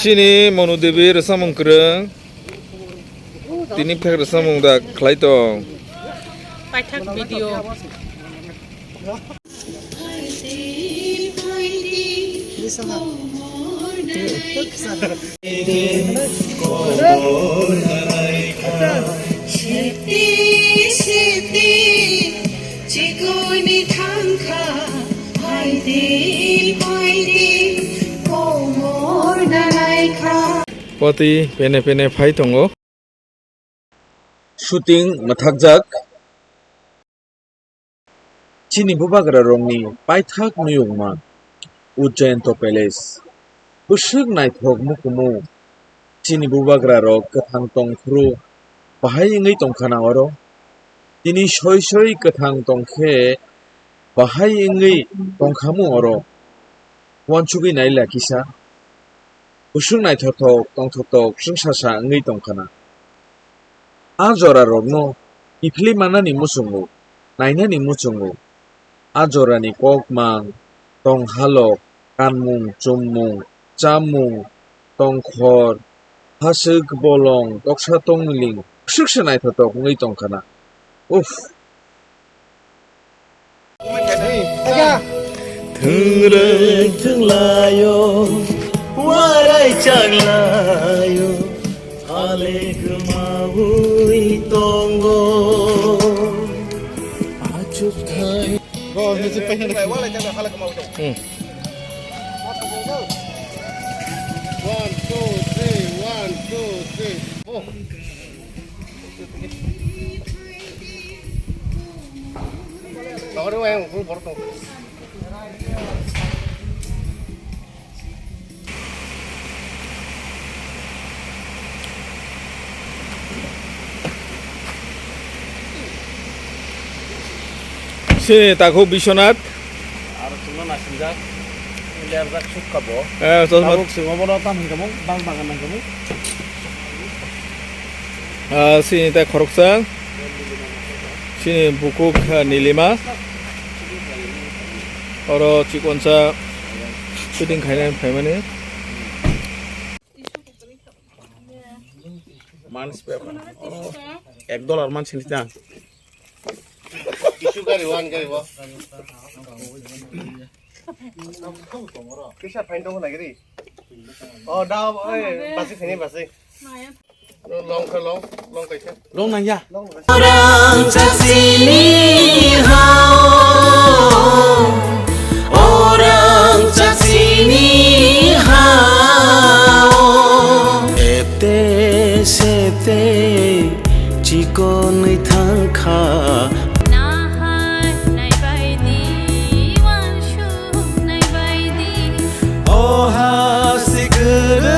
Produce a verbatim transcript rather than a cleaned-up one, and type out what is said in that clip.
Chini Monu Devi rwchapmung kwrwng. Tini phek rwchapmung da khlai tong. Paithak video. Siti, siti, chikoni thangkha, phaidi, phaidi, komor nalaikha. Poti pene pene phai tongo. Shooting mwthakjak. Chini bubagrarokni paithak nuyungma Ujjayanta Palace. Bwswk naithok mukumu. Chini bubagrarok kwthang tongphuru bahai wngwi tongkhana oro. Tini soi soi kwthang tongkhe bahai wngwi tongkhamu oro. Uansugwi naila kisa. Bwswk naithokthok tongthokthok chwngsasa wngwi tongkhana. A jorarokno kiphilwi mannani muchungo, nainani muchungo. A jorani kokmang, tonghalok, kanmung, chummung, chamung, tongkhor, haswk, bolong, toksa, tongmiling, bwswkse naithokthok wngwi tongkhana. Uff! Thwngrwng thwnglaio, uarai changlaio, phalek maui tongo. Achukthai. Hmm. One, two, three, one, two, three. Oh. Sini takhuk Biswanath. Aro chwngno naisingkha. Lerjak sukha bo. Eh, chosma. Tabuk chwngno bono tam hinkha mung, bang bagan nangkha mung. Ah, sini tai khoroksa. Sini bukuk, ah, Nilima. Oro chikonsa shooting khainai phaimani. Mansi pe-, oh, ek dollar mansi ni ta. Kisu gari, one gari bo. Kisa phain tong lagi ri. Oh, da, eh, basi phini basi. Long kha long, long kaisa. Long nang ya. Orang chasini hao, orang chasini hao. Epte septe chikonwi thangkha. Nahar naibaidi, uansuk naibaidi. Oha sikre